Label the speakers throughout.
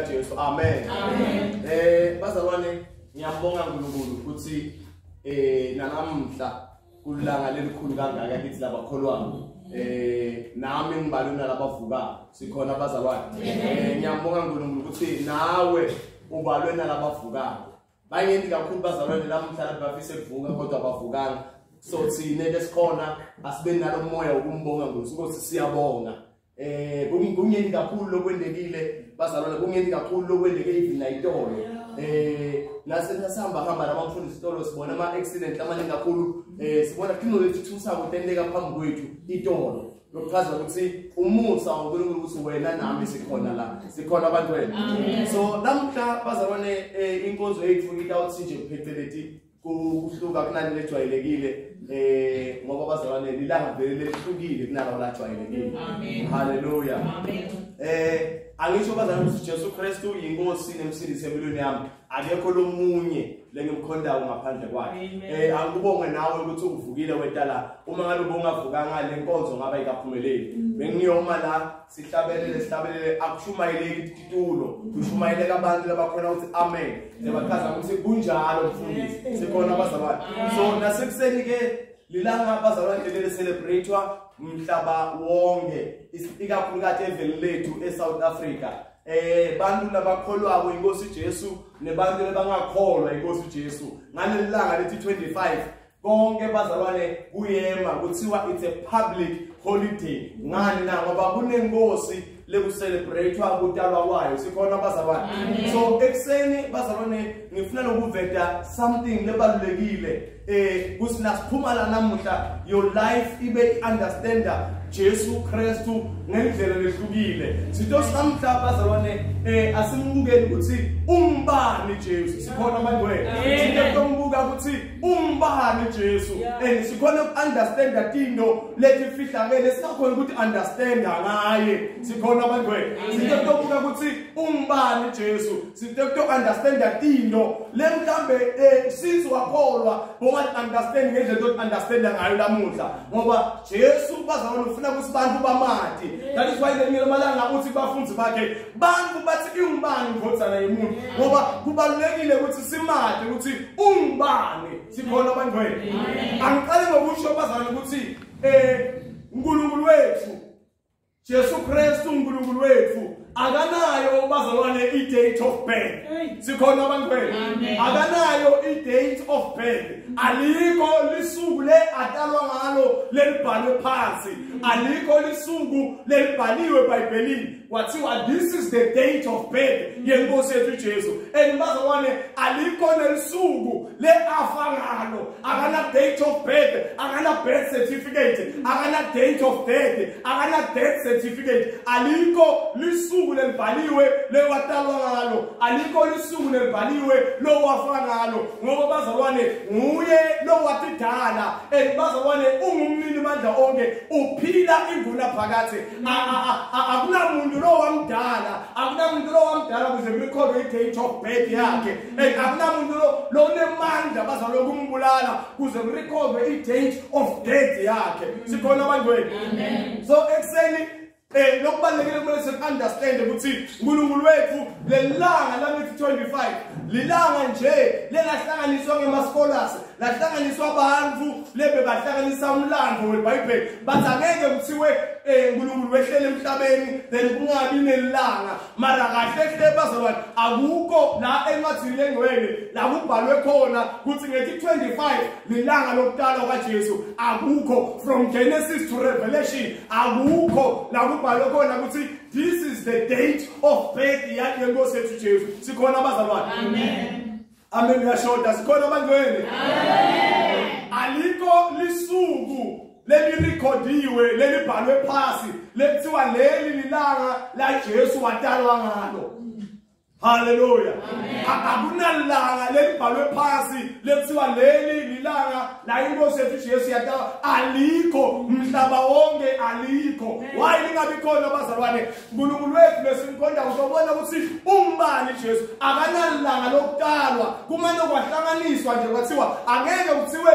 Speaker 1: Jesu. Amen. Amen. Bazalwane, ngiyambonga uNkulunkulu ukuthi nanamhla kulanga lelikhulu kangaka kithi labakholwayo. Nami ngibalwe nalabavukayo. Sikhona bazalwane. Ngiyambonga uNkulunkulu ukuthi nawe ubalwe nalabavukayo. Bayingi kakhulu bazalwane lamhla bafise kuvuka kodwa abavukanga. So thina lesikhona asibe nalo moya wokumbonga uNkulunkulu ukuthi siyabonga. Kungeni kakhulu lokwendekile bazalwane, kungeni kakhulu lokwendeke even la itolo. Nase sihamba hamba nabamfundisi itolo, sibona ama accident amaningi kakhulu, sibona tino lethu kutendeka phambi kwethu itolo. Lokuchaza ukuthi umusa waNkulunkulu ukuthi wena nami sikhona la, sikhona abantwana. So namhla bazalwane, inkonzo yethu itawuthi nje pheceleti kuhluka kunani lejwayelekile, ngoba bazalwane lilanga vele lehlukile kunalawo lajwayelekile. Haleluya. Angisho bazalwane ukuthi Jesu Kristu yinkosi nemsindisi empilweni yami, akekho lomunye lengimkhondayo ngaphandle kwakhe. Angikubonge nawe ukuthi uvukile wetala. Uma ngabe ubungavukanga, le nkonzo ngaba ikaphumeleli. Bengiyoma la sihlabelele sihlabelele, akushumayeleki titulo, kushumayeleka abantu labakhona ukuthi amen, sebachaza ukuthi kunjalo mfundisi. Sikhona abazalwane. So nasekuseni ke lilanga bazalwane leli celebratewa umhlaba wonke, ikakhulukazi eveni lethu eSouth Africa. Bantu labakholwako inkosi Jesu nebantu labangakholwa inkosi Jesu, ngaleli langa lethi 25 konke bazalwane kuyema, kuthiwa it's a public holiday. Ngani na? Ngoba kunenkosi lekucelebratewa kutalwa kwayo. Sikhona bazalwane? So ekuseni bazalwane ngifuna lokuveta something lebalulekile, kuthi nasiphuma la namuhla your life ibe understander Jesu Kristu ngendlela lehlukile. Sitho namhla bazalwane, asimbukeli ukuthi umbani Jesu. Sikhona abantwana? Sitho tombuka ukuthi umbani Jesu and sikhona ukunderstanda tinto letifihlakele singakhona ukuthi understanda ngaye. Sikhona abantwana? Sitho tobuka ukuthi umbani Jesu, sitho to understanda tinto le mhlambe since wakholwa bongathi understand ngendlela to understanda ngayo lamuhla, ngoba Jesu bazalwane ufuna ukuthi bantu bamati. That is why lelinye lamalanga uthi bafundi bakhe, bantu bathi ingubani indvodzana yemuntu? Ngoba kubalulekile ukuthi simati ukuthi ungubani. Sikhona abantwana? Angiqale ngokusho bazalwane ukuthi uNkulunkulu wethu Jesu Kristu, uNkulunkulu wethu akanayo bazalwane i-date of birth. Sikhona abantwana? Akanayo i-date of birth. Alikho lisuku le atalwa ngalo lelibhalwe phansi, alikho lisuku lelibhaliwe eBhayibhelini kwathiwa this is the date of birth yenkosi yethu Jesu. And bazalwane, alikho nelisuku le afa ngalo. Akana date of birth, akana birth certificate, akana date of death, akana death certificate. Alikho lisuku lelibhaliwe lewatalwa ngalo, alikho lisuku lelibhaliwe lowafa ngalo, ngoba bazalwane nguye lowatidala and bazalwane ungumnini mandla onke, uphila inguna phakathi. Akunamuntu lo wamdala, akunamuntu lo wamdala kuze kurekhodwe i-date of birth yakhe, and akunamuntu lo lonemandla bazalwane ukumbulala kuze kurekhodwe i-date of death yakhe. Sikhona abantweni? So ekuseni lokubalulekile kumele siunderstand ukuthi uNkulunkulu wethu, lelanga lamithi 25 lilanga nje lelahlanganiswa ngema scholars, lahlanganiswa abantu lebe bahlanganisa umlando weBhayibheli, bathi angeke kuthiwe uNkulunkulu wehlele emhlabeni then kungabi nelanga. Mara kahle hle bazalwane, akukho la encwadini lengcwele la kubhalwe khona ukuthi ngethi 25 lilanga lokutalwa kaJesu. Akukho. From Genesis to Revelation akukho la kubhalwe khona ukuthi this is the date of birth yenkosi yethu Jesu. Sikhona abazalwane?
Speaker 2: Amen.
Speaker 1: Amen uyashoda. Sikhona abangcwele? Alikho lisuku lelirekhodiwe lelibhalwe phasi lekuthiwa leli lilanga la Jesu watalwa ngalo. Hallelujah. Akunalanga lelibhalwe phasi lethiwa leli lilanga la inkosi yethu Jesu yata alikho umhlaba wonke alikho. Why lingabi khona bazalwane? uNkulunkulu wethu lesimkhonda uzobona ukuthi umbani Jesu akanalanga lokutalwa kumane kwahlanganiswa nje kwathiwa angeke kuthiwe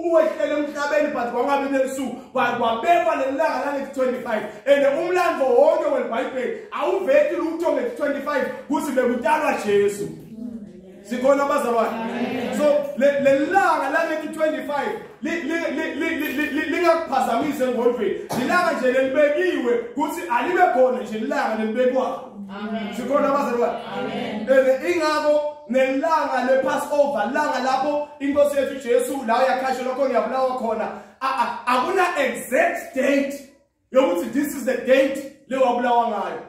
Speaker 1: uwehlele emhlabeni but kwangabi nelisuku kwabekwa lelanga lange 25 and umlando wonke weBhayibheli awuveti lutho nge 25 kuthi bekutalwa Jesu. Sikhona bazalwane. So lelanga lange 25 lingakuphazamisi engqondweni. Lilanga nje lelibekiwe kuthi alibe khona nje ilanga lelibekwa. Amen. Sikhona bazalwane. Amen. Ingakho nelanga lePassover, langa lapho inkosi yethu Jesu la yakhashelwa khona yabulawa khona, akuna exact date yokuthi this is the date lewabulawa ngayo.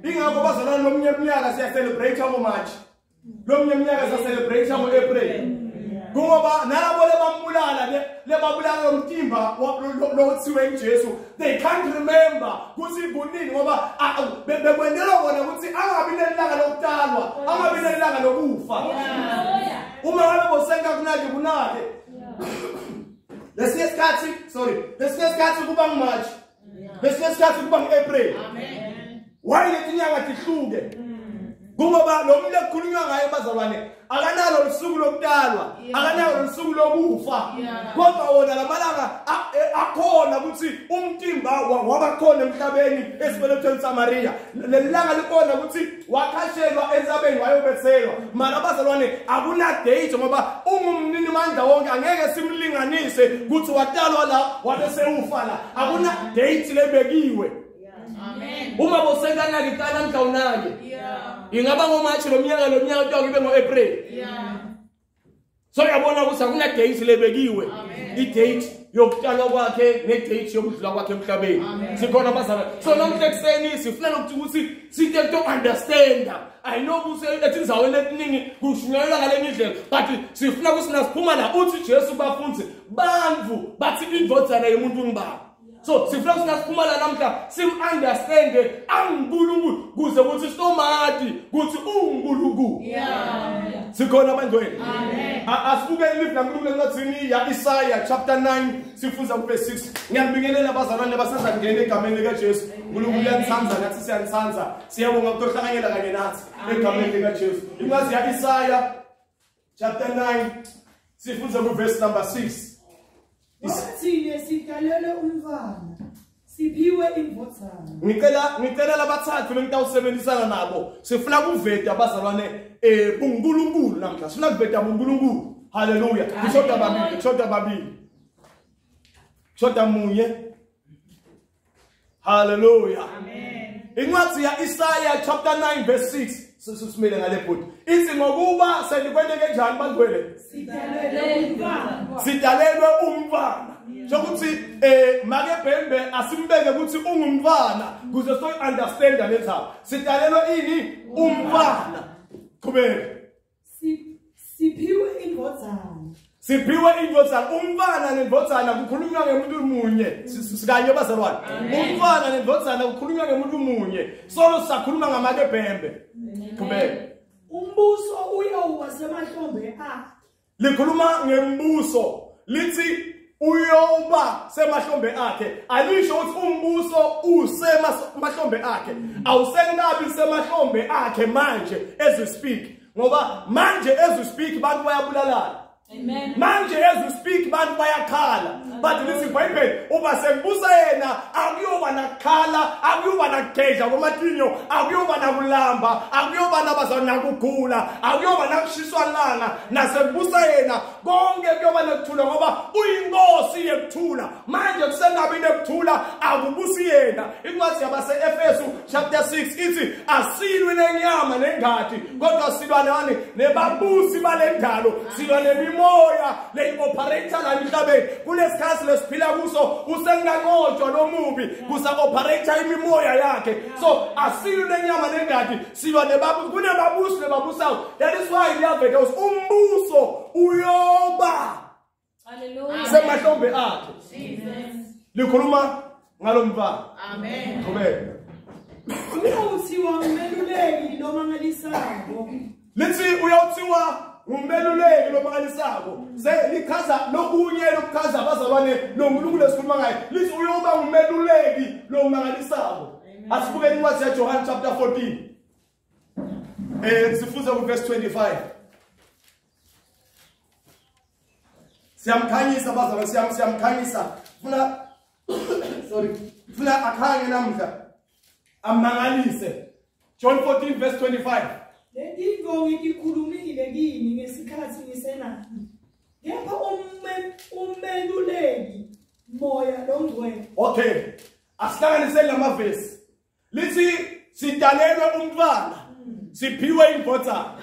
Speaker 1: Ingakho bazalwane lomunye umnyaka siya celebrate ngo March. Lomunye umnyaka siya celebrate ngo April. Kungoba nalabo lebambulala lebabulala lomtimba lothiwe uJesu, they can't remember kuthi kunini ngoba bekwendelwa kona ukuthi angabi nelanga lokutalwa, angabi nelanga lokufa. Uma ngabe bosenka kunake kunake. Lesinye isikhathi, sorry, lesinye isikhathi kuba nguMarch. Lesinye isikhathi kuba nguApril. Amen. Why letinyanga tihluke? Kungoba lo muntu ekukhulunywa ngaye bazalwane akanalo lusuku lokutalwa, akanalo lusuku lokufa. Kodwa wona lamalanga akhona ukuthi umtimba wabakhona emhlabeni esibelethweni saMaria. Lelanga likhona ukuthi wakhashelwa entsabeni wayobethelwa. Mara bazalwane akuna date ngoba ungumnini mandla wonke angeke simlinganise ukuthi watalwa la wabe sewufa la. Akuna date lebekiwe. Amen. Uma bosenkana ngicala mhlawunake. Yeah. Ingaba ngoMarch lo mnyaka kuthiwa kube ngoApril. Yeah. So uyabona ukuthi akuna date lebekiwe. I-date yokutalwa kwakhe ne-date yokudlula kwakhe emhlabeni. Sikhona bazalwane. So namhla ekuseni sifuna ukuthi site to understand. I know ukuthi etindzaweni letiningi kushunyayelwa ngale ndlela, but sifuna ukuthi nasiphuma la uthi Jesu bafunzi bantfu bathi indvodzana yomuntu ngibaba. So sifuna ukuthi nasiphuma la namhla sim-understande anguNkulunkulu kuze ukuthi sitomati ukuthi uNkulunkulu. Yeah. Sikhona abangcwele. Amen. Asibukeni live laNkulunkulu encwadini ya Isaiah chapter 9 sifunza ku verse 6. Ngiyabingelela abazalwane basaza kungena egameni lika Jesu. uNkulunkulu uyanithanda nathi siyanithanda. Siyabonga ukuhlanganyela kanye nathi egameni lika Jesu. Incwadi ya Isaiah chapter 9 sifunza ku verse number 6.
Speaker 2: Thina sidalelwe umntwana, siphiwe indvodzana.
Speaker 1: Ngicela labathathu lengitawusebenzisana nabo. Sifuna kuveta abazalwane buNkulunkulu namhla. Sifuna kuveta buNkulunkulu. Hallelujah. Kushoda babili, kushoda babili. Kushoda munye. Hallelujah. Amen. Incwadi ya Isaiah chapter 9 verse 6. Sisimele ngale bhuti. Ithi ngokuba senikwenteke kanjani bangcwele?
Speaker 2: Sidalelwe umntwana.
Speaker 1: Sidalelwe umntwana. Sokuthi make Bhembe asimbeke ukuthi ungumntwana kuze so understand le ndaba. Sidalelwe ini? Umntwana. Qhubeka.
Speaker 2: Siphiwe indvodzana.
Speaker 1: Siphiwe indvodzana. Umntwana nendvodzana kukhulunywa ngemuntu munye. Sikanye bazalwane. Umntwana nendvodzana kukhulunywa ngemuntu munye. Solo sisakhuluma ngamake Bhembe. Qhubeka.
Speaker 2: Umbuso uyawuba semahlombe akhe.
Speaker 1: Likhuluma ngembuso. Lithi uyoba semahlombe akhe. Alisho ukuthi umbuso usemahlombe akhe. Awusengabi semahlombe akhe manje as we speak. Ngoba manje as we speak bantu bayabulalana.
Speaker 3: Amen.
Speaker 1: Manje as we speak bantu bayakhala. But listen iBhayibheli uba sekubusa yena akuyoba nakukhala, akuyoba nakugedla kwamatinyo, akuyoba nakulamba, akuyoba nabazana nakugula, akuyoba nakushiswa langa. Nasekubusa yena konke kuyoba nekuthula ngoba uyinkosi yekuthula. Manje kusengabi nekuthula akubusi yena. Incwadi yabase-Efesu chapter 6 ithi asilwi nenyama nengati kodwa silwa nani nebabusi balendalo, silwa nemimoya leyi-operator la emhlabeni. Kulesikhathi lesiphila kuso usenganqotshwa lomubi kusa-operator imimoya yakhe. So asilwi nenyama nengati, silwa nebabusi, kunebabusi nebabusayo. That is why liyaveta ukuthi umbuso uyoba
Speaker 3: Hallelujah.
Speaker 1: semahlombe akhe.
Speaker 3: Jesus.
Speaker 1: Likhuluma ngalomntwana.
Speaker 3: Amen.
Speaker 1: Qhubeka.
Speaker 2: Uyawuthiwa umeluleki lomangalisako.
Speaker 1: Lithi uyawuthiwa ngumeluleki lomangalisako. Selichaza lokunye lokuchaza abazalwane lo Nkulunkulu esikhuluma ngaye. Lithi uyoba ngumeluleki lomangalisako. Asibukeni incwadi yaJohn chapter 14. Sifunza ku verse 25. Siyamkhanyisa bazalwane, siyamkhanyisa. Funa sorry, funa akhange namhla amangalise. John 14 verse 25.
Speaker 2: Letinto ngitikhulumile kini ngesikhathi ngisenani. Kepha umeluleki Moya loNgcwele.
Speaker 1: Okay. Asihlanganiseni lamavesi. Lithi sidalelwe umntwana, siphiwe indvodzana.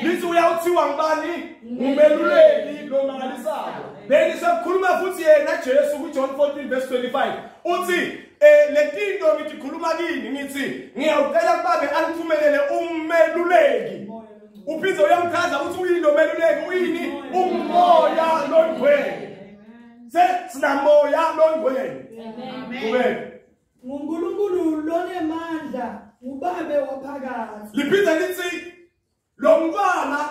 Speaker 1: Lithi uyawuthiwa ngubani? Ngumeluleki lomangalisako. Then sekukhuluma futhi yena Jesu kuJohn 14 verse 25. Uthi letinto ngitikhuluma kini ngithi ngiyawucela kubabe anithumelele umeluleki. Uphinde uyamchaza ukuthi uyini lo meluleki, uyini? Umoya loNgcwele. Sesinamoya loNgcwele. Amen.
Speaker 2: NguNkulunkulu lonemandla, ngubabe waphakathi.
Speaker 1: Liphinde lithi lo mntwana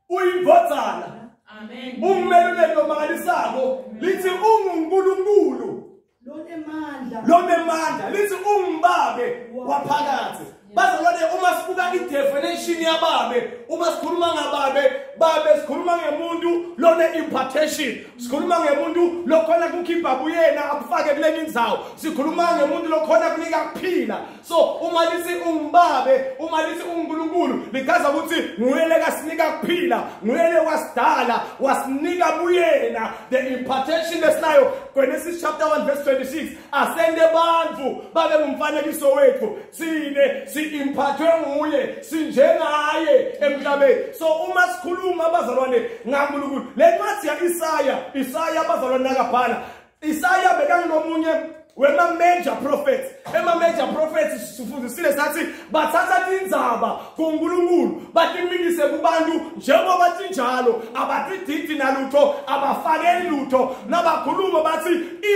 Speaker 1: uyindvodzana.
Speaker 3: Amen.
Speaker 1: Ummeluleki lomangalisako. Lithi unguNkulunkulu
Speaker 2: lonemandla.
Speaker 1: Lonemandla. Lithi ungubabe waphakathi. Bazalwane, uma sibuka i-definition yababe, uma sikhuluma ngababe, babe sikhuluma ngemuntu lone impartation, sikhuluma ngemuntu lokhona kukhipha kuyena akufake kule indzawo, sikhuluma ngemuntu lokhona kunika kuphila. So uma lithi ungubabe, uma lithi unguNkulunkulu, lichaza ukuthi nguye lekasinika kuphila, nguye lewasidala, wasinika kuyena. The impartation lesinayo Genesis chapter 1 verse 26, asende bantu babe ngumfanekiso wethu, sine si-imphathwe nguye, sinjengaye emhlabeni. So uma sikhuluma abazalwane ngaNkulunkulu, le ncwadi ya-Isaya, Isaya abazalwane nakabhala, Isaya bekangomunye wema major prophets. Ema major prophets sifundisile sathi bathatha tindzaba kuNkulunkulu batimikise kubantu njengoba tinjalo, abatididi nalutho, abafakeli lutho, nabakhuluma bathi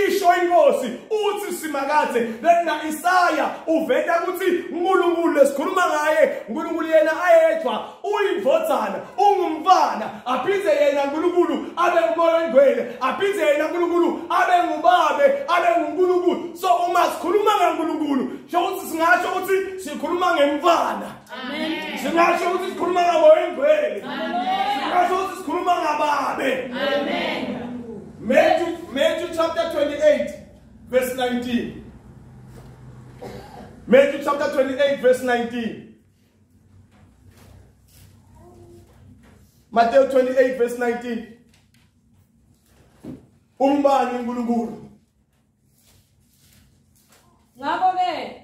Speaker 1: isho inkosi uthi simakadze. Then na Isaya uveta ukuthi uNkulunkulu lesikhuluma ngaye, uNkulunkulu yena ayedwa, uyindvodzana, ungumfana, aphindze yena uNkulunkulu abe ngumoya oNgcwele, aphindze yena uNkulunkulu abe ngubabe, abe nguNkulunkulu. So uma sikhuluma ngaNkulunkulu, sho ukuthi singasho ukuthi sikhuluma ngemfana.
Speaker 3: Amen.
Speaker 1: Singasho ukuthi sikhuluma ngamoya oNgcwele.
Speaker 3: Amen.
Speaker 1: Singasho ukuthi sikhuluma ngababe.
Speaker 3: Amen.
Speaker 1: Matthew chapter 28 verse 19. Matthew chapter 28 verse 19. Matthew 28 verse 19. Umbani uNkulunkulu.
Speaker 3: Ngakho-ke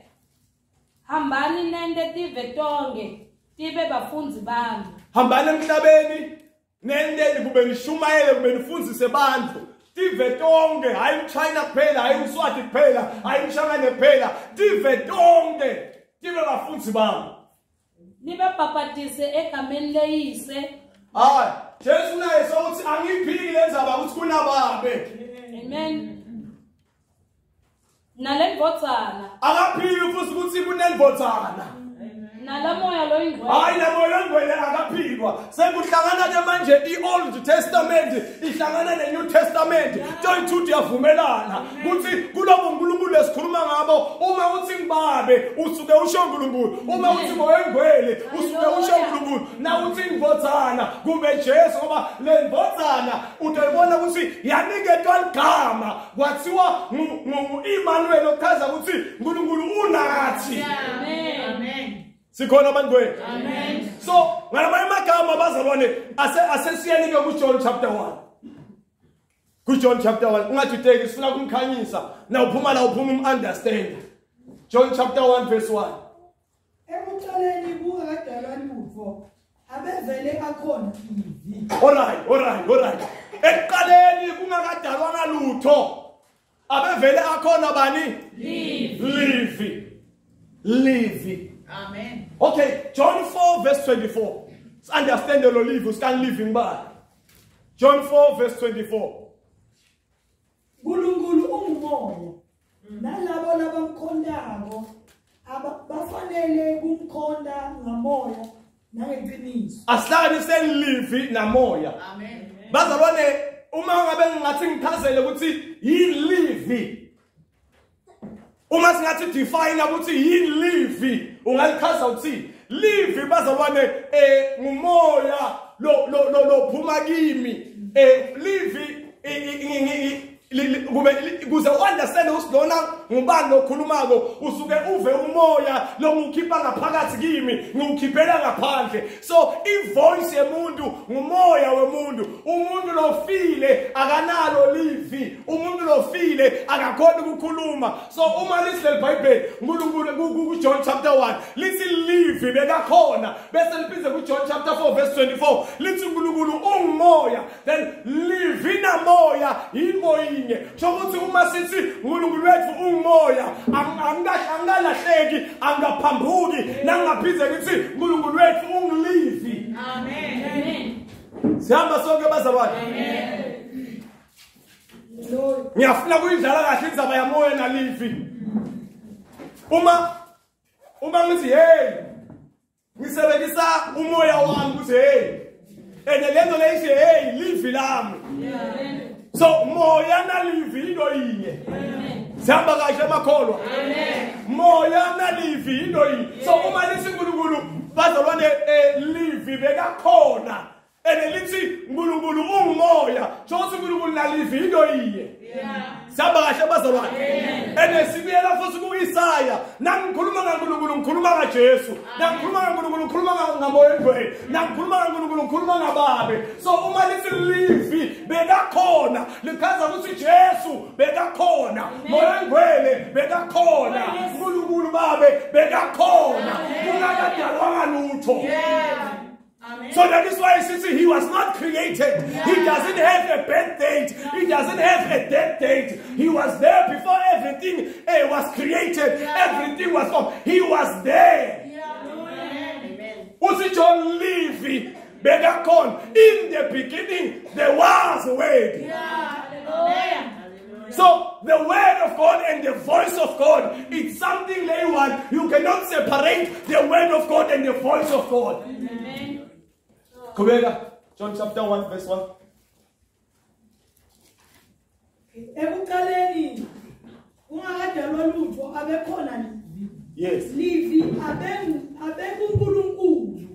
Speaker 3: hambani nente tive tonke tibe bafundzi bami.
Speaker 1: Hambani emhlabeni nente kube nishumayele kube nifundzise bantfu tive tonke, hayi umChina kuphela, hayi umSwati kuphela, hayi umShangane kuphela, tive tonke tive bafundzi bami.
Speaker 3: Nibabhabhatise egameni leyise.
Speaker 1: Hayi, Jesu naye sowuthi angiphiki lenzaba ukuthi kunababe.
Speaker 3: Amen. Nalendvodzana.
Speaker 1: Akaphiki futhi ukuthi kunendvodzana.
Speaker 3: Nalamoya loyingcwele.
Speaker 1: Hayi, namoya loyingcwele akaphikwa. Sekuhlangana ke manje iOld Testament ihlangana neNew Testament. Toyi-two tiyavumelana ukuthi kulobo uNkulunkulu esikhuluma ngabo, uma uthi ngibabe usuke usho uNkulunkulu, uma uthi moya oyingcwele usuke usho uNkulunkulu, na uthi indvodzana kube Jesu, ngoba le ndvodzana utoyibona ukuthi yaniketwa ligama kwathiwa ngu-Emmanuel, okuchaza ukuthi uNkulunkulu unathi.
Speaker 3: Amen.
Speaker 1: Sikhona abantu wethu.
Speaker 3: Amen.
Speaker 1: So ngalama amagama abazalwane asesiyeni ke ku John chapter 1. Ku John chapter 1 ungadideki, sifuna ukumkhanyisa. Na uphuma la uphuma umunderstand. John chapter 1 verse 1.
Speaker 2: Ekuqaleni kungakadalwa lutho, abevele akhona ivi.
Speaker 1: All right, all right, all right. Ekuqaleni kungakadalwa lutho, abevele akhona bani? Livi. Livi.
Speaker 4: Amen.
Speaker 1: Okay, John 4 verse 24. Understand the live, scan living by. John 4 verse 24.
Speaker 2: uNkulunkulu ungumoya. Nalabo labamkhontayo Bafanele kumkhonda ngamoya nangeqiniso.
Speaker 1: Asihlanganiseni livi namoya.
Speaker 3: Amen.
Speaker 1: Bazalwane, uma ngabe ngingathi ngichazele ukuthi yini livi, uma singathi define ukuthi yini livi, ungalichaza uthi livi bazalwane ngumoya lo lo lo lophuma kimi. Livi kube kuze understand ukuthi lona ngubani lokhulumako, usuke uve umoya lo ngikhipha ngaphakathi kimi, ngiwukhiphela ngaphandle. So ivoice yemuntu ngumoya wemuntu. Umuntu lofile akanalo livi, umuntu lofile akakhoni ukukhuluma. So uma lithi leBhayibheli uNkulunkulu ku John chapter 1 lithi livi bekakhona, bese liphinde ku John chapter 4 verse 24 lithi uNkulunkulu ungumoya, then livi namoya yinto yinye. Sho ukuthi uma sithi uNkulunkulu wethu ungumoya, angikalahleki, angaphambuki, nangaphize ngithi uNkulunkulu wethu ungilivi.
Speaker 3: Amen.
Speaker 1: Sihamba sonke bazalwane.
Speaker 3: Amen.
Speaker 1: Ngiyafuna kuyidlala kahle indzaba yamoya nalivi. Uma ngithi hey, ngisebenzisa umoya wami ukuthi hey, ene lento leyithi hey livi lami. So moya nalivi into yinye. Sihamba kahle makholwa.
Speaker 3: Amen.
Speaker 1: Moya nalivi into yinye. So uma lithi uNkulunkulu bazalwane livi bekakhona, ene lithi uNkulunkulu ungumoya, sho ukuthi uNkulunkulu nalivi into yinye. Sihamba kahle bazalwane. Ene sibuyela futhi ku-Isaya. Nangikhuluma ngaNkulunkulu ngikhuluma ngaJesu, nangikhuluma ngaNkulunkulu ngikhuluma ngaMoya Engcwele, nangikhuluma ngaNkulunkulu ngikhuluma ngaBabe. So uma lithi livi bekakhona, lichaza ukuthi Jesu bekakhona, Moya Engcwele bekakhona, uNkulunkulu Babe bekakhona, kungakadalwanga lutho.
Speaker 3: Amen.
Speaker 1: So that is why he was not created. He doesn't have a birth date. He doesn't have a death date. He was there before everything was created. Everything was formed. He was there.
Speaker 3: Amen.
Speaker 1: Uthi John Levy bekakhona. In the beginning there was a word.
Speaker 3: Hallelujah.
Speaker 1: So the word of God and the voice of God, it's something they want. You cannot separate the word of God and the voice of God.
Speaker 3: Amen.
Speaker 1: Qhubeka, John chapter 1 verse 1.
Speaker 2: Ekuqaleni kungakadalwa lutho abekhona livi.
Speaker 1: Yes.
Speaker 2: Livi abekuNkulunkulu.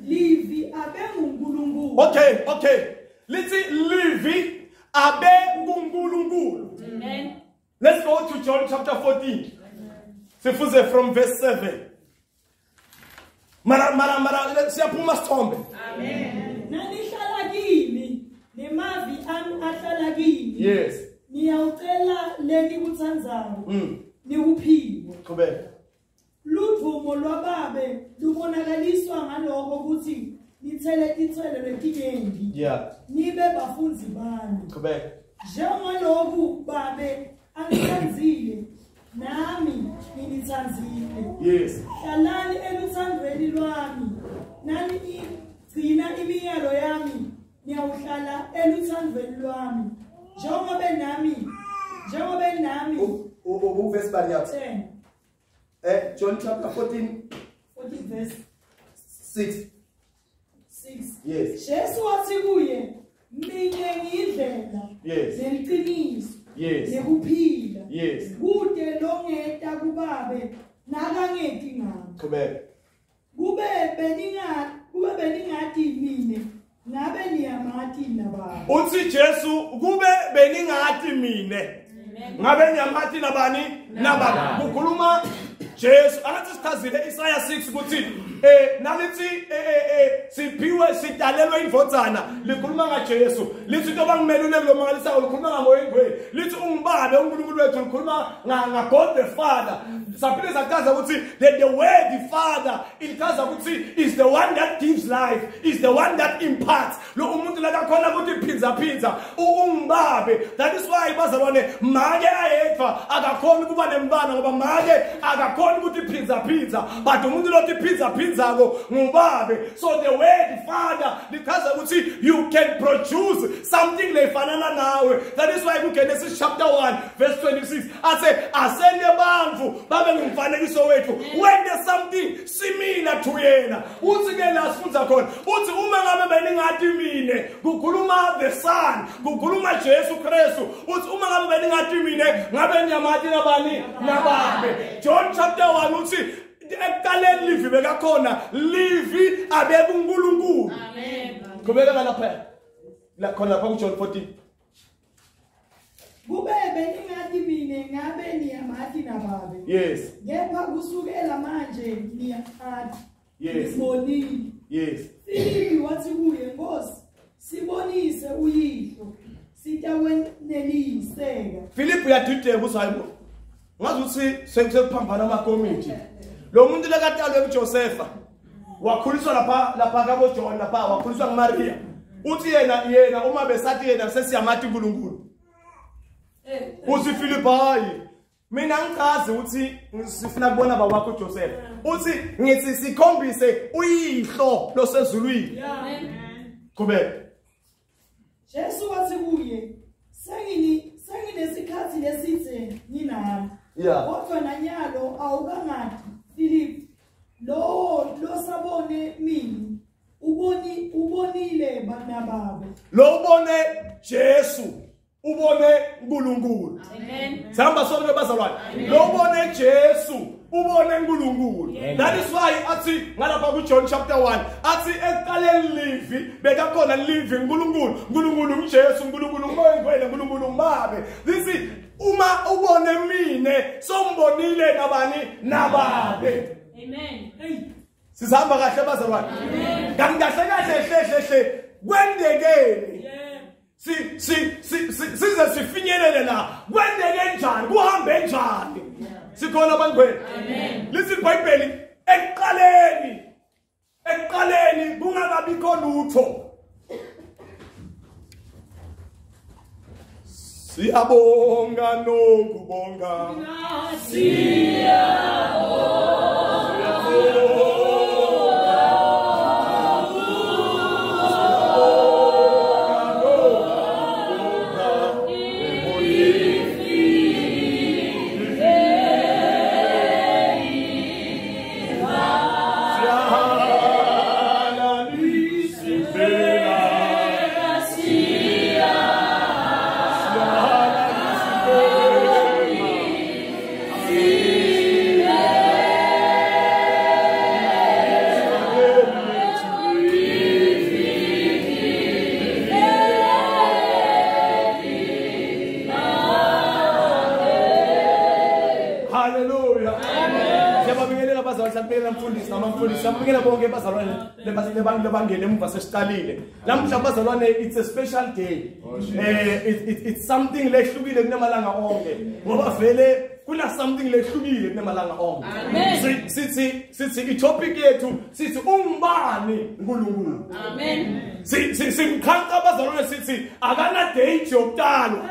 Speaker 2: Livi abenguNkulunkulu.
Speaker 1: Okay. Lithi livi abekuNkulunkulu.
Speaker 3: Amen.
Speaker 1: Let's go to John chapter 14. Sifuze from verse 7. Mara siyaphuma sithombe.
Speaker 3: Amen.
Speaker 2: Nanihlala kimi nemavi ami ahlala kimi.
Speaker 1: Yes.
Speaker 2: Niyawucela lenikutsandzako. Nikuphiwe.
Speaker 1: Qhubeka.
Speaker 2: Ludvumo lwababe lubonakaliswa ngaloko ukuthi nithele titselo letinyenti.
Speaker 1: Yeah.
Speaker 2: Nibe bafundzi bami.
Speaker 1: Qhubeka.
Speaker 2: Njengaloku babe angitsandzile, nami nginitsandzile.
Speaker 1: Yes.
Speaker 2: Hlalani eluthandweni lwami, nani igcina imiyalo yami, niyawuhlala eluthandweni lwami. Njengobe nami
Speaker 1: Verse bani yathi?
Speaker 2: 10
Speaker 1: John chapter 14
Speaker 2: 14 verse
Speaker 1: 6.
Speaker 2: 6.
Speaker 1: Yes.
Speaker 2: Jesu wathi kuye, mina ngiyindlela
Speaker 1: Yes.
Speaker 2: neliqiniso
Speaker 1: Yes.
Speaker 2: nekuphila.
Speaker 1: Yes.
Speaker 2: Kude longeta kubabe nakangeti ngami.
Speaker 1: Qhubeka.
Speaker 2: Kube beningati mine, ngabe niyamati nababa.
Speaker 1: Uthi Jesu kube beningati mine, ngabe niyamati nabani? Nababa. Kukhuluma Jesu. Angathi sichazile Isaiah 6 ukuthi nalithi siphiwe sidalelwe indvodzana, likhuluma ngaJesu. Lithi into bangimeluleki lo mangalisayo likhuluma ngaMoya Engcwele. Lithi ungibabe uNkulunkulu wethu, likhuluma nga God the Father. Saphinde sachaza ukuthi the word the Father ilichaza ukuthi is the one that gives life, is the one that imparts. Lo umuntu lakakhona ukuthi phinza phinza ungibabe. That is why bazalwane make ayedwa akakhona kuba nembana, ngoba make akakhona ukuthi phinza phinza, but umuntu lothi phinza phinzako ngubabe. So the word word father lichaza ukuthi you can produce something lefanana nawe. That is why ku Genesis chapter 1 verse 26 athe asende bantfu babe ngumfanekiso wethu. When there's something similar to yena. Uthi ke la sifundza khona uthi uma ngabe beningathi mine kukhuluma the son, kukhuluma Jesu Kristu, uthi uma ngabe beningathi mine ngabe niyamati nabani nababe. John chapter 1 uthi ekuqaleni livi bekakhona, livi abekuNkulunkulu.
Speaker 3: Amen.
Speaker 1: Qhubeka lapha la khona lapha ku John 14.
Speaker 2: Kube beningathi mine ngabe niyamati nababe.
Speaker 1: Yes.
Speaker 2: Kepha kusukela manje niyamati.
Speaker 1: Yes.
Speaker 2: Nibonile.
Speaker 1: Yes.
Speaker 2: Filipi wathi kuye, Nkosi, sibonise uyihlo, sitaweneliseka.
Speaker 1: Philip uyadideka uthi hayibo. Ngazi ukuthi sekuphambana amakomiti. Lo muntu lekatalwe kuJosepha wakhuliswa lapha kabo John lapha wakhuliswa nguMaria. Uthi yena uma besathi yena sesiyamati uNkulunkulu. Uthi Philip hayi mina ngichaze ukuthi sifuna kubona baba wakho uJoseph. Uthi ngithi sikhombise uyihlo losezulwini. Qhubeka.
Speaker 2: Jesu wathi kuye, senginesikhathi lesithe nginami.
Speaker 1: Yeah.
Speaker 2: Kodwa nanyalo awukangadi Philip, lo losabone mina ubonile banababe.
Speaker 1: Lo ubone Jesu, ubone uNkulunkulu.
Speaker 3: Amen.
Speaker 1: Sihamba sonke bazalwane. Lo ubone Jesu, ubone uNkulunkulu. That is why athi ngalapha ku John chapter 1 athi ekuqaleni livi bekakhona livi uNkulunkulu, uNkulunkulu uJesu, uNkulunkulu uMoya oNgcwele, uNkulunkulu uBabe. This is uma ubone mine sombonile nabani nababe.
Speaker 3: Amen.
Speaker 1: Sizihamba kahle bazalwane. Kanti kahle kahle hle hle kwendekeni. Size sifinyelele la kwendeke njani, kuhambe njani. Sikhona abangcwele.
Speaker 3: Amen.
Speaker 1: Lithi iBhayibheli ekuqaleni kungakabikho lutho. Siyabonga nokubonga. Hallelujah. Siyababingelela bazalwane, siyabingelela mfundisi namamfundisi, siyabingelela bonke bazalwane lebangene emuva sesiqalile. Namuhla bazalwane it's a special day. It's something lehlukile kunamalanga onke. Ngoba vele kuna something lehlukile kunamalanga onke.
Speaker 3: Amen.
Speaker 1: Sithi i-topic yethu sithi ungubani uNkulunkulu.
Speaker 3: Amen.
Speaker 1: Simkhanka bazalwane sithi akana date yokutalwa.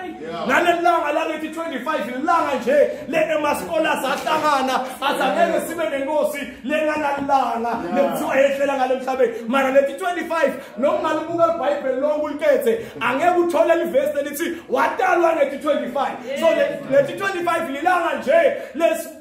Speaker 1: Nalelanga langethi 25 ilanga nje le emaskola sahlangana azangeke sibe nenkosi lenganalanga lekuthiwa yehlela ngalemhlabeni. Mara lethi 25 noma ungalibuka iBhayibheli lonke ulikhethe angeke uthole livesi elithi watalwa ngethi 25. So lethi 25 lilanga nje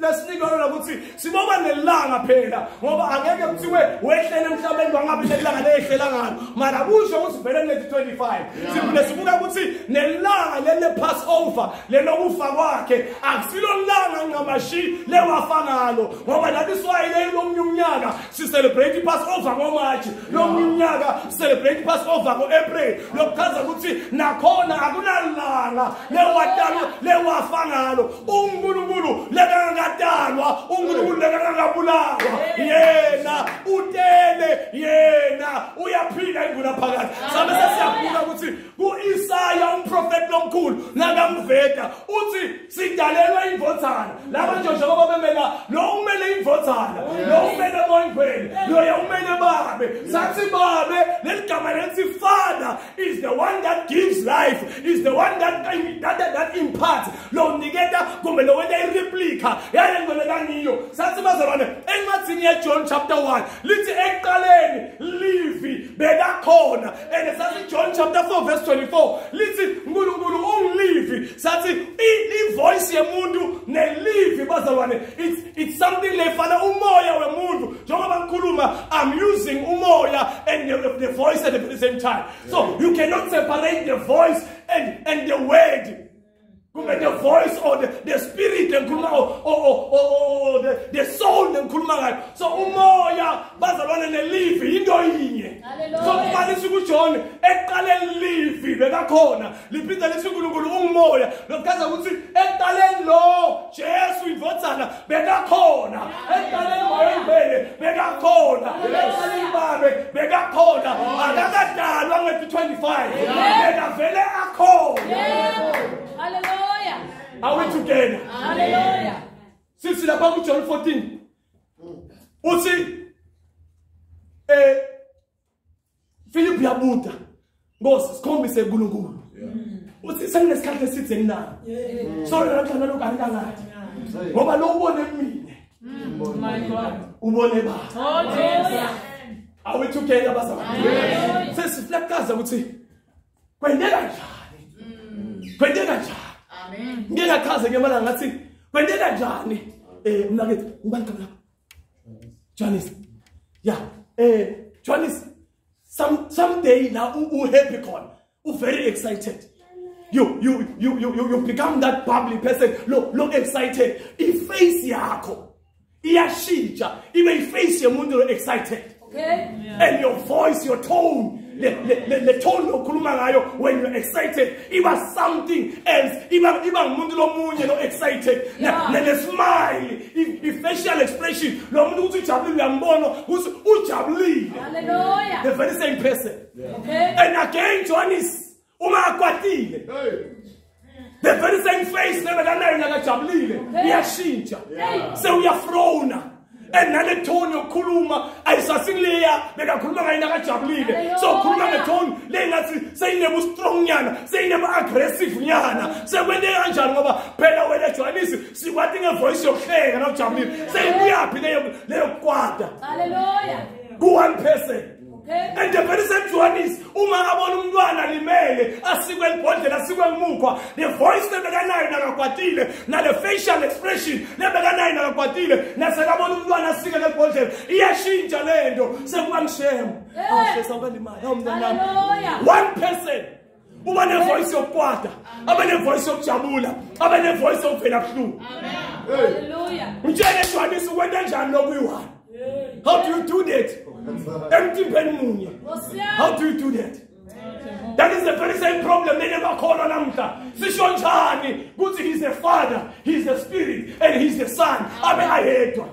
Speaker 1: lesinikelo ukuthi siboba nelanga phela ngoba angeke kuthiwe wehlele emhlabeni wangabe lelanga lehlela ngalo. Mara kusho ukuthi vele ngethi 25. Siphinde sibuka ukuthi nelanga lele Passover lelokufa kwakhe akusilo langa ngamashi lewafa ngalo ngoba that is why le lomnye umnyaka si celebrate Passover ngoMarch, lomnye umnyaka celebrate Passover ngoApril. Lokuchaza ukuthi nakhona akunalanga lewatalwa lewafa ngalo. uNkulunkulu lekangakatalwa, uNkulunkulu lekangakabulawa, yena utele, yena uyaphila inguna phakathi. Sabe sesiyabuka ukuthi kuIsaya umprofeti lomkhulu nakamveta uthi sidalelwe imvothana. Laba nje njengoba bemela lo umele imvothana, lo umele Moya lo umele Babe. Sathi Babe leligama lethi Father is the one that gives life, is the one that imparts. Lo niketa kumbe lo wenta ireplica yale ngcwele kangiyo. Sathi bazalwane encwadini yeJohn chapter 1 lithi ekuqaleni livi
Speaker 4: John chapter 4 verse 24 lithi uNkulunkulu ungilivi. Sathi i-voice yemuntu nelivi bazalwane it's something lefana umoya wemuntu. Njengoba ngikhuluma I'm using umoya and the voice at the same time. So you cannot separate the voice and the word. Kumbe the voice or the spirit lengikhuluma or the soul lengikhuluma ngayo. So umoya bazalwane nelivi into yinye. So kubalisa kuJohn eqaleni livi bekakhona liphinde lithi uNkulunkulu ungumoya. Lokuchaza ukuthi eqaleni lo Jesu indvodzana bekakhona, eqaleni moya oyingcwele bekakhona, eqaleni babe bekakhona. Akakadalwa nge-25 bekavele akhona.
Speaker 3: Hallelujah.
Speaker 4: Are we together?
Speaker 3: Hallelujah.
Speaker 4: Sisi lapha ku John 14. Uthi Philip yabuta. Nkosi sikhombise uNkulunkulu. Uthi senginesikhathi eside nginani. So namhlanje lokho angikangathi. Ngoba lo ubone mina.
Speaker 3: My God.
Speaker 4: Ubone ba.
Speaker 3: Oh Jesus.
Speaker 4: Are we together bazalwane? Sesiflakaza ukuthi kwendeka njani? Kwendeka njani?
Speaker 3: Amen.
Speaker 4: Ngike ngachaza ke manje ngathi kwendeka njani? Mnakethu ngibani igama lakho? Johannes. Yeah. Johannes, someday now u happy khona. U very excited. You become that bubbly person. Look excited. I-face yakho iyashintsha ibe i-face yomuntu lo excited.
Speaker 3: Okay.
Speaker 4: And your voice, your tone, the tone okhuluma ngayo when you're excited iba something else. Iba ngumuntu lomunye lo excited. Ne smile, i facial expression lo muntu uthi ujabulile uyambona ukuthi ujabulile.
Speaker 3: Hallelujah.
Speaker 4: The very same person.
Speaker 3: Okay.
Speaker 4: And again Johannes uma akwatile. The very same face lebekanayo nakajabulile iyashintsha. Sewuyafrowna. And nale tone yokukhuluma ayisasileya bekakhuluma ngayo nakajabulile. So ukhuluma ngetone le ngathi seyinebu strong nyana, seyinebu aggressive nyana. Sekwente kanjani ngoba phela wena Johannes sikwati ngevoice yokuhleka nawujabulile. Seyibuyaphi leyo kukwata?
Speaker 3: Hallelujah.
Speaker 4: Ku one person.
Speaker 3: Okay.
Speaker 4: And the very same Johannes uma abona umntwana limele asikwe libhodlela asikwe ngimukhwa, the voice lebekanayo nakakwatile nale facial expression lebekanayo nakakwatile nasekabona umntwana asike lebhodlela iyashintsha lento sekuba ngishemo. Awushesa ukalimali awumntanami. One person uba nevoice yokukwata, abe nevoice yokujabula, abe nevoice yokuvela buhlungu.
Speaker 3: Hallelujah.
Speaker 4: Mtshele Johannes ukwenta njani lokuyi-one? How do you do that? Emtimbeni munye. How do you do that? That is the very same problem lenebakholwa namhla. Sisho njani ukuthi he's the Father, he's the Spirit and he's the Son. Abe ayedwa.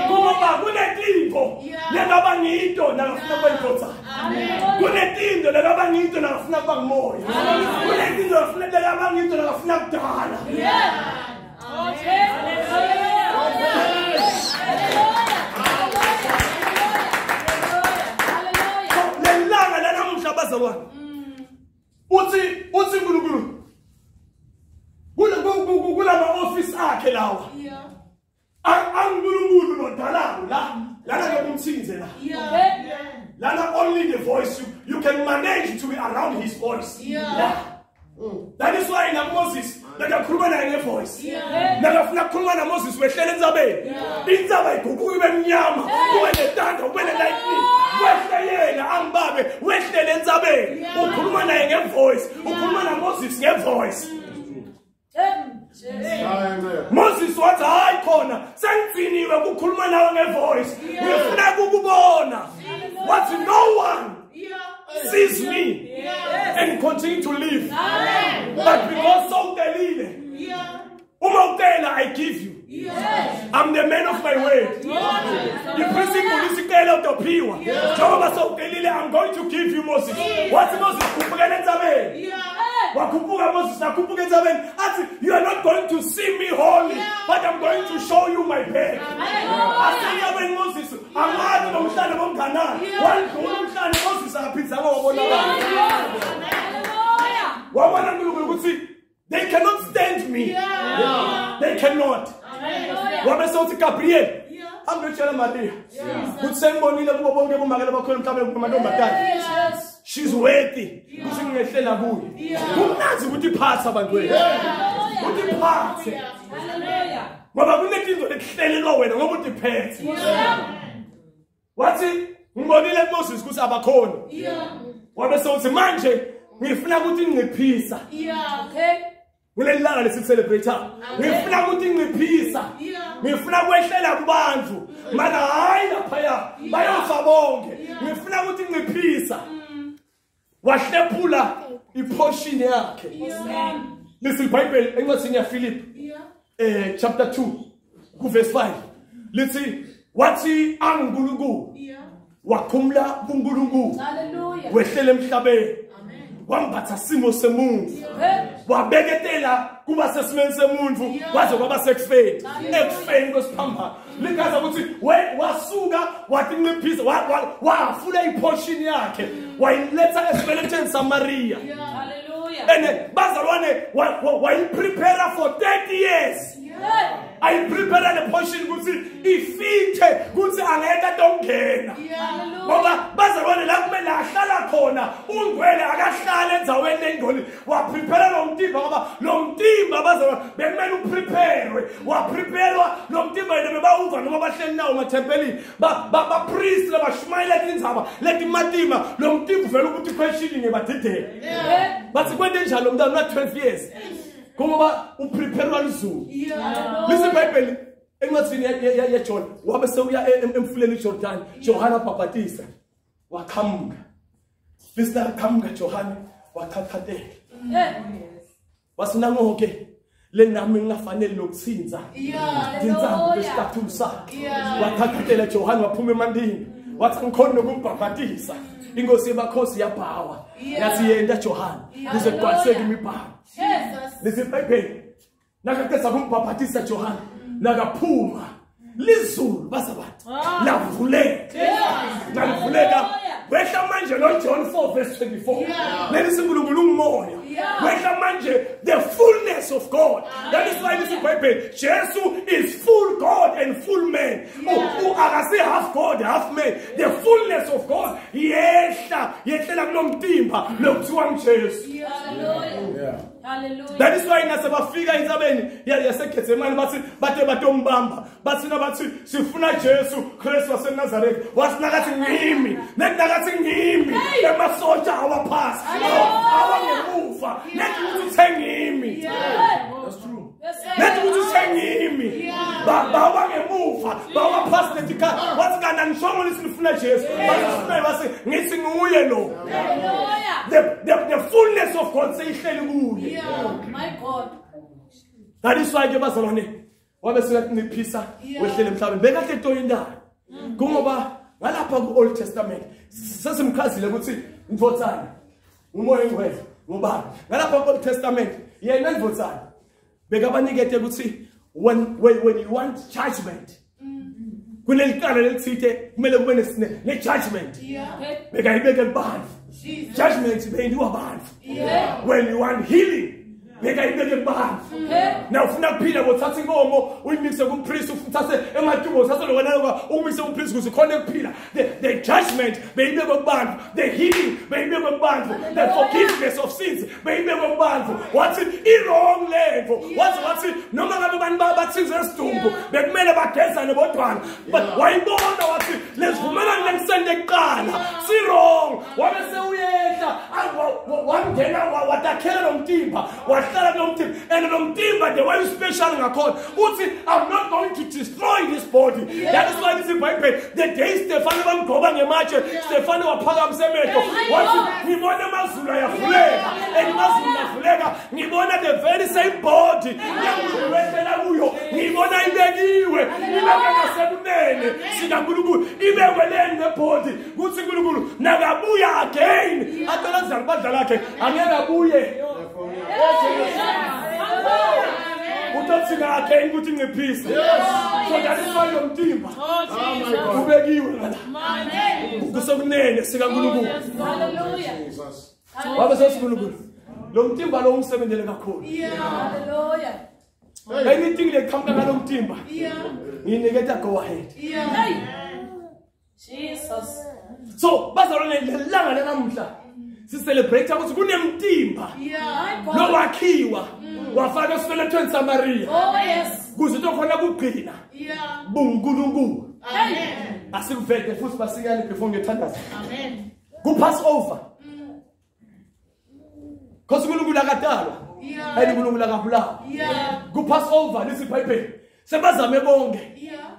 Speaker 4: Kungoba kunetinto lengaba ngito nakafuna kuba yindvodzana. Kunetinto lengaba ngito nakafuna kuba ngumoya. Kunetinto lengaba ngito nakafuna kudala.
Speaker 3: Okay. Hallelujah.
Speaker 4: Bazalwane uthi uNkulunkulu kulama office akhe lawa anguNkulunkulu lodalayo la lana ke kumthinze la lana only the voice you can manage to be around his voice. That is why na Moses bekakhuluma naye ngevoice. Nakafuna ukukhuluma na Moses wehlela entsabeni. Intsaba iguquka ibe mnyama, kube netanda, kube nelightning. Wehle yena angibabe, wehlele entsabeni. Ukhuluma naye ngevoice, ukhuluma na Moses ngevoice. Moses wathi hayi khona sengigciniwe ukukhuluma nawe ngevoice. Ngifuna ukukubona. Wathi no one sees me and continue to live. But because so utelile, uma utela I give you. I'm the man of my word. The principle is ucela utophiwa. Njengoba sowucelile I'm going to give you Moses. Wathi Moses khuphukela entsabeni. Wakhuphuka Moses akhuphuka entsabeni athi you are not going to see me holy but I'm going to show you my path. Aseyabeni Moses angazi nomhlane bomnganani. Wandlula umhlane Moses akaphindanga wabonakala. Wabona uNkulunkulu ukuthi they cannot stand me. They cannot. Wabe sothi Gabriel Hambe Maria. Kuthi sengibonile kubo bonke bomake labakhona emhlabeni kumantombazane. She's worthy. Kuthi ngehlela kuye. Kumnandzi ukuthi iphathe abantu wethu. Ukuthi iphathe.
Speaker 3: Hallelujah.
Speaker 4: Ngoba kunetinto lekuhlelelwa wena ngoba utiphethe. Wathi ngibonile kuMoses ukuthi abakhona. Wabe sewuthi manje ngifuna ukuthi nginciphisa.
Speaker 3: Okay.
Speaker 4: Kuleli langa lesicelebrate. Ngifuna ukuthi nginciphisa. Ngifuna kwehlela kubantu. Mana hayi laphaya bayofa bonke. Ngifuna ukuthi nginciphisa. Wahlephula iportion yakhe. Listen iBhayibheli encwadini yaPhilip. Chapter 2 kuverse 5. Lithi wathi anguNkulunkulu. Wakhumla kuNkulunkulu.
Speaker 3: Hallelujah.
Speaker 4: Wehlela emhlabeni. Wambatha simo semuntu. Wabeketela kuba sesimeni semuntu waze kwaba sekufeni. Ekufeni kwesiphambano. Likaza ukuthi wasuka watinciphisa wafula iportion yakhe wayiletha esibelethweni saMaria.
Speaker 3: Hallelujah.
Speaker 4: And bazalwane wayiprepare for 30 years. I prepare the portion ukuthi ifithe ukuthi angeke atongena. Ngoba bazalwane la kumele ahlala khona ungcwele akahlala endzaweni lengcwele. Waprepare lo mtimba ngoba lo mtimba bazalwane bekumele uprepare. Wapreparewa lo mtimba yena bebawuva noma bahleli nawo emathempelini. Ba priest labashumayela tindzaba letimatima lo mtimba uvela ukuthi question ngebadidele. Bathi kwente njalo umntana una 12 years. Ngoba uprepare lizulu. Listen iBhayibheli encwadini yaJohn wabe sewuya emfuleni iJordan Johana bhabhatisa waqhamuka. Listen aqhamuka Johana waqhaqhatela. Wasinangoke le nami ngingafanele lokuthinza. Tinzambo lesithathu sakhe. Waqhaqhatela Johana waphuma emandini. Wathi ngikhona nokumbhabhatisa. Inkosi yebakhosi yabhawa. Yathi yenda Johana kuze kugcwaliseke imibhalo. Listen iBhayibheli nakaqeda kumbhabhatisa Johana nakaphuma lizulu bazabantu lavuleka. Lavuleka wehla manje lo John 4 verse 24. Leli sinkulunkulu umoya. Wehla manje the fullness of God. That is why this Bible Jesus is full God and full man. Akasi half God half man. The fullness of God yehla yehlela kulomtimba lokuthiwa nguJesu.
Speaker 3: Hallelujah. Hallelujah.
Speaker 4: That is why nasebafika entsabeni yaseGetsemane bathi bathe batombamba bathi nabathi sifuna Jesu Christ waseNazaretha wasinakathi ngimi nekunakathi ngimi emasotsha awaphasi awangemuva nethi ukuthi uthengimi.
Speaker 1: That's true.
Speaker 4: Nethi ukuthi uthengimi bawangemuva bawaphasi letikhathi wathi kana nishongo lisifuna Jesu bathi bathi ngithi nguye lo. The fullness of God seyihleli kuye.
Speaker 3: My God.
Speaker 4: That is why ke bazalwane wabe sekanciphisa wehlele emhlabeni bekahle toyindaba. Kungoba ngalapha ku Old Testament sesimchazile ukuthi ndvotsana umoya engcwele ngubani. Ngalapha ku Old Testament yena ndvotsana bekabanikete ukuthi when you want judgment kunelicala lelithite kumele kube ne judgment. Bekayibeke kubantu. Judgment beyindiwa abantu. When you want healing bekayibeke kubantu. Now ufuna kuphila ngothatha inkomo uyimise kumpriest uthathe ematubo uthathe lokho nalokho umise kumpriest ukuze khona ukuphila. The judgment beyibekwe kubantu, the healing beyibekwe kubantu, the forgiveness of sins beyibekwe kubantu. Wathi i-wrong level. Wathi noma ngabe abantu bathinze esidumbu bekumele bagezane bodwana. But wayibona wathi lesivumelwano lengisende kuqala si wrong. Wabe sewuyehla wangena watakhela lo mtimba wahlala and nomtimba the way special ngakhona uthi I'm not going to destroy this body. That is why this Bible the day Stefano bamgoba ngematshe Stefano waphakamisa emehlo wathi ngibona amazulu ayavuleka and amazulu avuleka ngibona the very same body engilwehlela kuyo ngibona ibekiwe ibeke ngasekunene sikaNkulunkulu ibekwe leni le body kuthi uNkulunkulu nakabuya again athola ibandla lakhe angeke abuye. Utothi ngakhe ukuthi nciphise. So that is why lo mtimba ubekiwe ngala. Kusekunene sikaNkulunkulu.
Speaker 3: Hallelujah.
Speaker 4: Wabe sesiNkulunkulu. Lo mtimba lo ungisebenzele kakhulu.
Speaker 3: Hallelujah.
Speaker 4: Anything leqhamuka ngalomtimba. Nginiketa go ahead.
Speaker 3: Hey. Jesus.
Speaker 4: So bazalwane lelanga lenamuhla si celebrate ukuthi kunemtimba.
Speaker 3: My God.
Speaker 4: Lowakhiwa wafaka esibelethweni saMaria.
Speaker 3: Oh yes.
Speaker 4: Kuze utokhona kugcina buNkulunkulu.
Speaker 3: Hey.
Speaker 4: Asikuvete futhi basikale before ngiyothandaza. Amen. Ku Passover. Cause uNkulunkulu akadalwa. And uNkulunkulu akabulawa. Ku Passover lisi iBhayibheli. Sebazame bonke.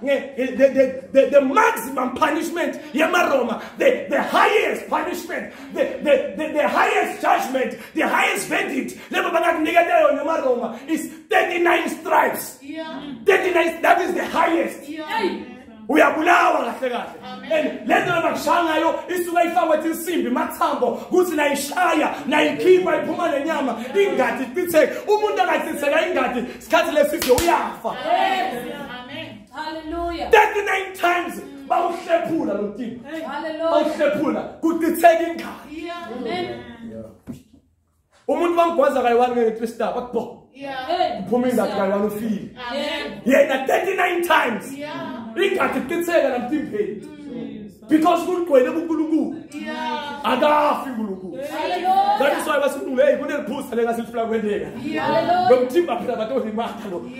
Speaker 4: The maximum punishment yemaRoma, the highest punishment, the highest judgment, the highest verdict lebo bangakuniketa yona emaRoma is 39 stripes. 39, that is the highest.
Speaker 3: Hey.
Speaker 4: Uyabulawa kahle kahle. And lento abakushaya ngayo isuka ifakwe insimbi mathambo kuthi nayishaya nayikhipha iphuma nenyama ingadi ichitheke. Umuntu akachitheka ingadi isikhathi lesizwe uyafa.
Speaker 3: Amen. Hallelujah.
Speaker 4: 39 times bawuhlephula lo mtimba.
Speaker 3: Hallelujah.
Speaker 4: Bawuhlephula kuchitheka ingadi.
Speaker 3: Amen.
Speaker 4: Umuntu bamgwaza kayi-1 nge-3 star bathi bo.
Speaker 3: Hey.
Speaker 4: Uphuma ingadi kayi-1 ufile.
Speaker 3: Yeah.
Speaker 4: Yena 39 times. Ingadi ichitheka namtimbeni. Because kugcwele kuNkulunkulu. Akafi uNkulunkulu.
Speaker 3: Hallelujah.
Speaker 4: That is why basikhulule hey kuneliphuza lengasilifuna kwenteka.
Speaker 3: Hallelujah.
Speaker 4: Lo mtimba phela batolimata lo.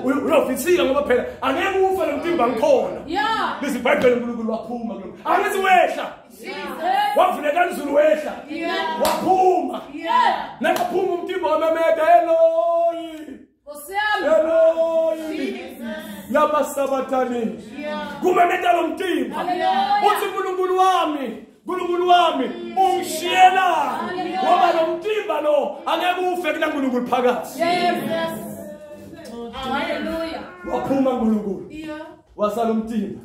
Speaker 4: Uyofisika ngoba phela angeke ufe lo mtimba ngikhona.
Speaker 3: Yeah.
Speaker 4: Lisi iBhayibheli uNkulunkulu waphuma kulo. Angithi wehla.
Speaker 3: Hey.
Speaker 4: Wavuleka izulu wehla. Waphuma.
Speaker 3: Yeah.
Speaker 4: Nakaphuma umtimba wamemeta Eloi.
Speaker 3: Nkosi yami.
Speaker 4: Eloi. Lama sabatani. Kumemeta lo mtimba.
Speaker 3: Hallelujah.
Speaker 4: Uthi uNkulunkulu wami, uNkulunkulu wami ungishiyela. Ngoba lo mtimba lo angeke ufe kunaNkulunkulu phakathi.
Speaker 3: Yes. Hallelujah.
Speaker 4: Waphuma uNkulunkulu. Wasala umtimba.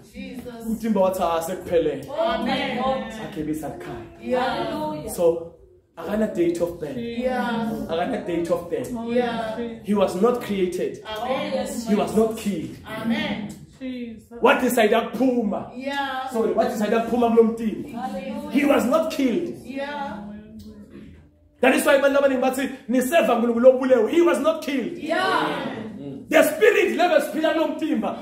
Speaker 4: Umtimba wathi asekuphelele.
Speaker 3: Oh my God.
Speaker 4: Agebisa ekhaya.
Speaker 3: Hallelujah.
Speaker 4: So akana date of birth. Akana date of death. He was not created.
Speaker 3: Oh yes.
Speaker 4: He was not killed.
Speaker 5: Amen.
Speaker 4: What decided ukuphuma? Sorry, what decided ukuphuma kulomtimba?
Speaker 3: Hallelujah.
Speaker 4: He was not killed. That is why abantu abaningi bathi niseva uNkulunkulu obulewe. He was not killed.
Speaker 3: Yeah.
Speaker 4: The spirit level siphila kulomtimba.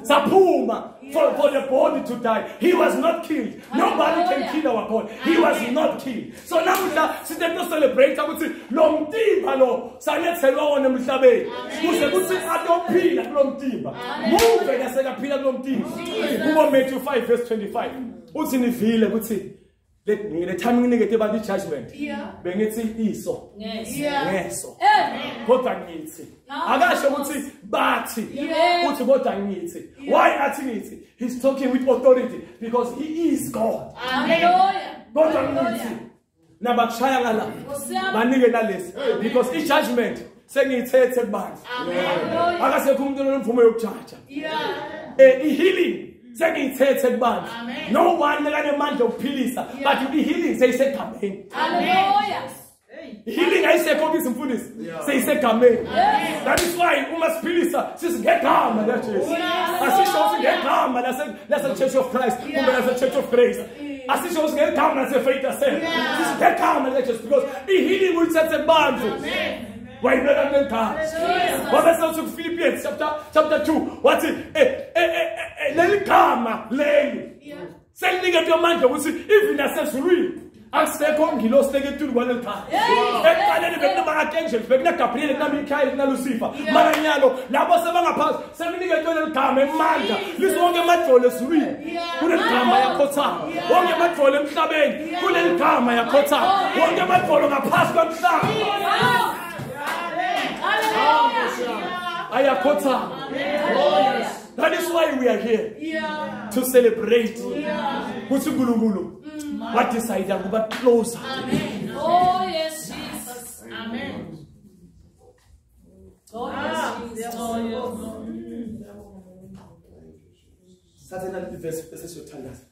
Speaker 4: Saphuma for the body to die. He was not killed. Nobody can kill our God. He was not killed. So namuhla sithe celebrate ukuthi lo mtimba lo salethelwa wona emhlabeni. Kuze kuthi atophila kulomtimba. Muve nasekaphila kulomtimba. Kubo Matthew 5 verse 25. Uthi nivile ukuthi le time nginikete abantu i-judgment. Bengithi iso. Ngeso.
Speaker 3: Hey.
Speaker 4: Kodwa ngithi akasho ukuthi bathi uthi kodwa ngithi. Why athi ngithi? He's talking with authority because he is God.
Speaker 3: Hallelujah.
Speaker 4: Kodwa ngithi nabakushaya ngala
Speaker 3: Nkosi yami.
Speaker 4: banike nalesi because i-judgment sengiyithethe kubantu.
Speaker 3: Hallelujah.
Speaker 4: Akasekho umuntu onemvumo yokujaja. I-healing sengiyithethe kubantu. No one lekanemandla okuphilisa but i-healing seyisegameni.
Speaker 3: Hallelujah.
Speaker 4: Healing ayisekho kithi mfundisi seyisegameni. That is why uma siphilisa sisingegama la Jesu. Asisho ukuthi ngegama lase Church of Christ kumbe lase Church of Grace. Asisho ukuthi ngegama lase Faith Assembly. Sisingegama la Jesu because i-healing uyithethe kubantu. Wayibeka kulegama. Wabe sewuthi ku Philippians chapter 2 wathi leli gama leli seliniketwe amandla ukuthi even nasezulwini akusekho ngilosi leketulu kwaleli khaya. Ekuqaleni bekunama-archangels, bekuna-Gabriel, kuna-Michael, kuna-Lucifer. Mara nyalo labo sebangaphansi sekuniketwe leli gama emandla lisonke emadolo ezulwini kuleli gama yakhothama, wonke emadolo emhlabeni kuleli gama yakhothama, wonke emadolo ngaphasi komhlaba
Speaker 3: Hallelujah.
Speaker 4: ayakhothama. That is why we are here to celebrate. Kuthi uNkulunkulu wadecide ukuba closer.
Speaker 3: Oh yes, Jesus. Amen. Oh yes, Jesus.
Speaker 1: Sathe naleli verse bese siyothandaza.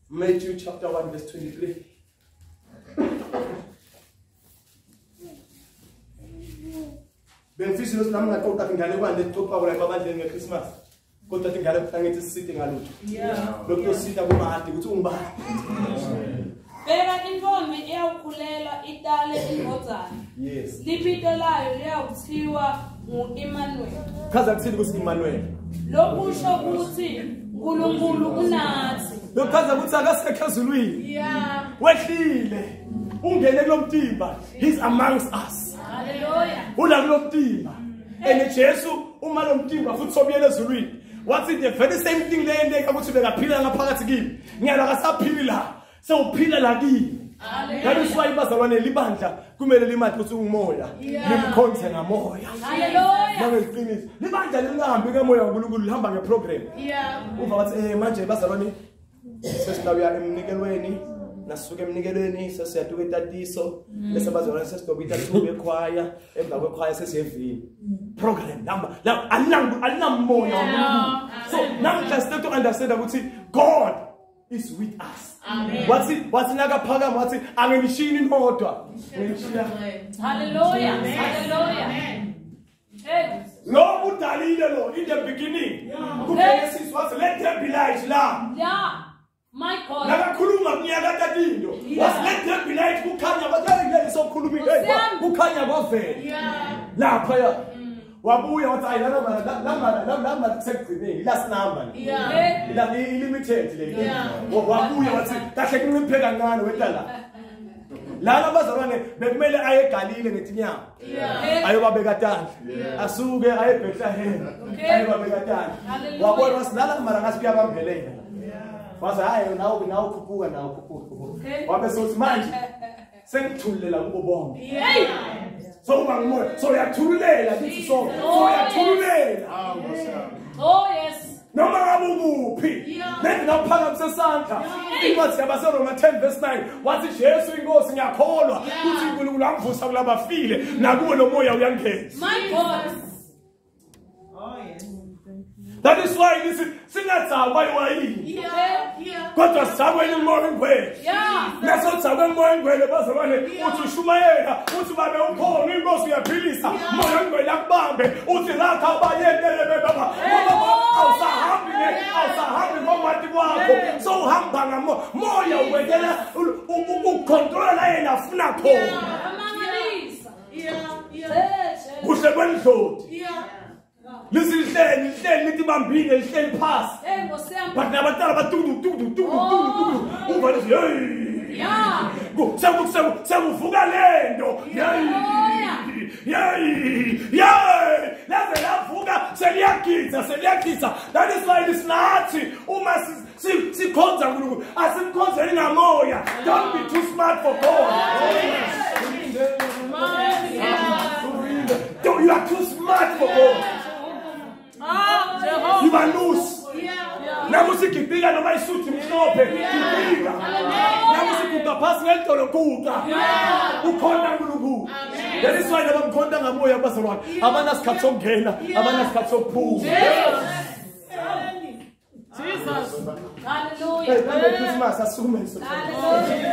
Speaker 1: Matthew chapter 1 verse 23. Bengifisa ukuthi nami ngaqoqa inganekwane lexoxa kula ebandleni ngeChristmas. Kodwa ingane kufanele sisite ngalutho. Lokho kuyosita kumahadi ukuthi ungubani.
Speaker 3: Bheka intombi iyawukhulelwa itale indvodzana.
Speaker 1: Yes.
Speaker 3: Libito layo liyawuthiwa ngu-Emmanuel.
Speaker 4: Chaza kuthini ukuthi Emmanuel?
Speaker 3: Lokusho ukuthi uNkulunkulu unathi.
Speaker 4: Lokuchaza ukuthi akasekho ezulwini.
Speaker 3: Yeah.
Speaker 4: Wehlile. Ungene kulomtimba. He's amongst us.
Speaker 3: Hallelujah.
Speaker 4: Ula kulomtimba. And Jesu uma lomtimba futhi sobuyela ezulwini. Wathi the very same thing leyenteka ukuthi bekaphila ngaphakathi kimi. Ngiyala akasaphila. Sewuphila la kimi. That is why bazalwane libandla kumele limathi ukuthi ungumoya. Limkhonze ngamoya.
Speaker 3: Hallelujah.
Speaker 4: Nangeliqiniso. Libandla lingahambi ngemoya kaNkulunkulu lihamba ngeprogram.
Speaker 3: Yeah.
Speaker 4: Uva bathi manje bazalwane sesilawuya emnikelweni nasuka emnikelweni sesiyatuka itatiso bese bazalwane sesidoba itatuba ekhwaya emva kwekhwaya sesiyevini. Program number la alinamoya waNkulunkulu. So namhla sifuna to understand ukuthi God is with us.
Speaker 3: Amen.
Speaker 4: Wathi nakaphakama wathi anginishini nodwa. Nginishiya.
Speaker 3: Hallelujah. Hallelujah. Hey.
Speaker 4: Lo udalile lo in the beginning. Kugenesis wathi let there be light la.
Speaker 3: Yeah. My God.
Speaker 4: Nakakhuluma kunyaka tatindo. Wathi let there be light kukhanya bathi hey sokhuluma hey kukhanya kwavela.
Speaker 3: Yeah.
Speaker 4: Lapha ya. Wabuya wathi ayi lana lama sekugcineni last number.
Speaker 3: Yeah.
Speaker 4: La limited le. Wabuya wathi kahle kunciphe kancane wenta la. Lana bazalwane bekumele aye eGalile ngetinyawo. Ayobabeka tandla. Asuke aye eBethlehem. Ayobabeka tandla. Wabona wathi lana mara ngathi kuyabambelela. Wathi hayi nawo khuphuka nawo khuphuka. Wabe sothi manje sengithulela kubo bonke.
Speaker 3: Hey.
Speaker 4: So uba ngumoya. So uyathululela kithi so. So uyathululela.
Speaker 3: Oh yes.
Speaker 4: Noma ngabe ukuphi. Lethi ngaphakamisa isandla. Incwadi yabaseRoma 10 verse 9 wathi Jesu inkosi ngiyakholwa ukuthi uNkulunkulu amvusa kulabafile nakuwe lo moya uyangena.
Speaker 3: My God.
Speaker 2: Oh yes.
Speaker 4: That is why this singathakwa iwayini.
Speaker 3: Yeah.
Speaker 4: Kodwa sizakweni umoya ongcwele.
Speaker 3: Yeah.
Speaker 4: Nasothakwe umoya ongcwele bazalwane uthi ushumayela uthi babe ukhona inkosi uyaphilisa moya ongcwele akubambe uthi rakha abayentele baba ngoba awusahambi awusahambi ngokwati kwakho so uhamba ngamoya uwetela ucontrola yena afuna khona.
Speaker 3: Amangalisa.
Speaker 2: Yeah.
Speaker 4: Kuhle kwendlodi.
Speaker 2: Yeah.
Speaker 4: Lisihleli lihleli lithi bambile lihleli phasi.
Speaker 3: Hey Nkosi yami.
Speaker 4: But nabantwana batudu tudu tudu tudu tudu uva nje hey.
Speaker 3: Yeah.
Speaker 4: Sekuvuka lento. Hey. Hey. Hey. Laze lavuka seliyagidza seliyagidza. That is why lisinathi uma sikhonza uNkulunkulu asimkhonzeni ngamoya. Don't be too smart for God. Don't, you are too smart for God.
Speaker 3: Ah,
Speaker 4: You are loose.
Speaker 2: Yeah.
Speaker 4: Namusigibika noma isuthi mhlophe gibika. Namusiguqa phasi ngelidolo guqa. Ukhona uNkulunkulu. That is why nabamkhonta ngamoya bazalwane abanasikhathi sokungena abanasikhathi sokuphuma.
Speaker 3: Jesus.
Speaker 4: Hey,
Speaker 3: Hallelujah.
Speaker 4: manje Christmas asukume.
Speaker 3: Hallelujah.